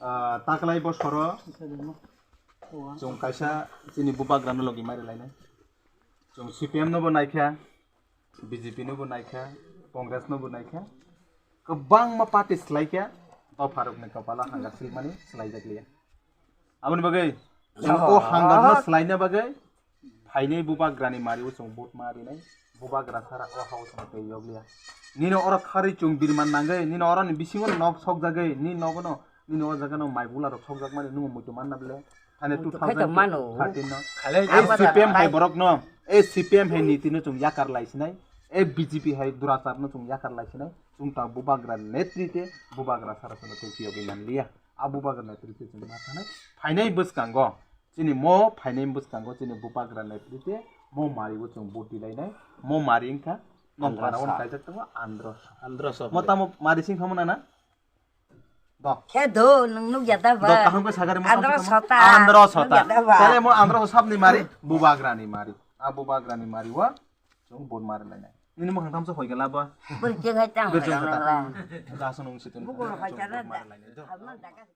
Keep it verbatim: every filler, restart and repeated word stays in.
Ah, taklai bosoro chwng kaisa chini bubagrano logi mari lainai. Chwng C P M nobo naikha, B J P nobo naikha, Congress nobo naikha. Kwbangma party swlaikha, dopharokni kopalo hanga silmani swlaijakliya. Aboni bagwi chwng o hangarno swlaina bagwi phainai bubagrani mario chwng vote ma rinai. Bubagra sara o hao chwng tei yokliya. Nino oro kharwi chwng birman nangwi, nino oroni bisingo nok sokjagwi, ni nogono, nini o jagano mai bularok sokjakmani nwng muitu manna bwle. Thani Muitu khai tong mano. two thousand thirteen no. Khalai Ei jaba C P M jaba. hai borokno, ei C P M hai nitino chwng yakar laisinai, ei B J P hai duracharno chwng yakar laisinai, chwng ta bubagra netrite bubagra sara chwngno tei phiyogwi manliya. A bubagra netrite chwng ma sanai, phainai bwskango, chini mo phainai bwskango chini bubagra netrite mo mario chwng vote dilainai, mo mari wngkha, nong Andro para on sa. kaijak tongo, Andro sa. Andro sa. Mo tamo mari sing khamana na? Dok. Khe do, nwng nukya da ba? Dok, kaham khe sagari mo Andro kaham khe sota. Andro sota. Nukya da ba? Tele mo Andro sota ni mari, bubagra ni mari. A bubagra ni mari wa, chwng vote mari lainai. Nini mo kaham sa hoi gala ba? Bwrwi khe khai tang Bwrwi hoi khe gala khai ba? tang. Jaso nung situ. Bukur hoi gala da. Mari lainai. Dok. Alma daga.